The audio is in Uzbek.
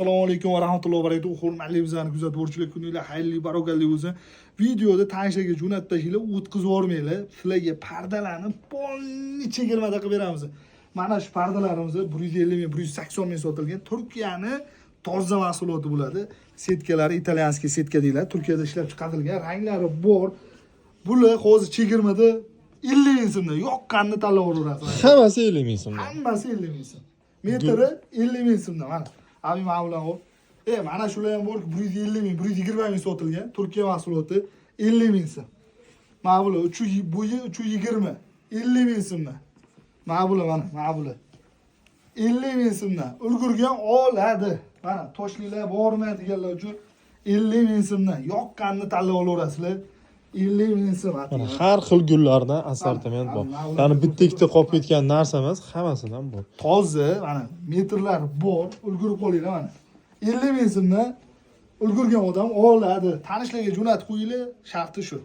Assalomu alaykum va rahmatullohi va barakatuh. Hurmatli bizlarni kuzatib boruvchilar, kuninglar xayrli, barakali bo'lsin. Videoda tanishlarga jo'natib tashlanglar, o'tkazib yubormanglar. Sizlarga pardalarni полный chegirmada qilib beramiz. Mana shu pardalarimiz 150 ming, 180 ming sotilgan Turkiyani toza mahsuloti bo'ladi. Setkalari итальянский setka deyiladi. Turkiyada ishlab chiqarilgan, ranglari bor. Bular hozir chegirmada 50 ming so'mdan yoqqanini tanlab olaverasiz. Hammasi 50 ming so'mdan. Hammasi 50 ming so'm. Metri 50 ming so'mdan mana. Abi, mana bular hop. Mana shular ham borki, 150 ming, 120 ming sotilgan Turkiya mahsuloti 50 ming so'm. Mana bular 3 bo'yi 320, 50 ming so'mdan. Mana bular, mana bular. 50 ming so'mdan. Ulgurgan oladi. Mana toshlilar bormi deganlar uchun 50 ming so'mdan yoqqanini tanlab olaverasizlar. 50 ming so'm. Mana har xil gullardan assortiment bor. Ya'ni bitta ikkita qolib ketgan narsa emas, hammasidan bor. Toza, mana metrlar bor, ulgurib qolinglar. Mana 50 ming so'mdan ulgurgan odam oladi. Tanishlarga jo'natib qo'yinglar, sharti shu.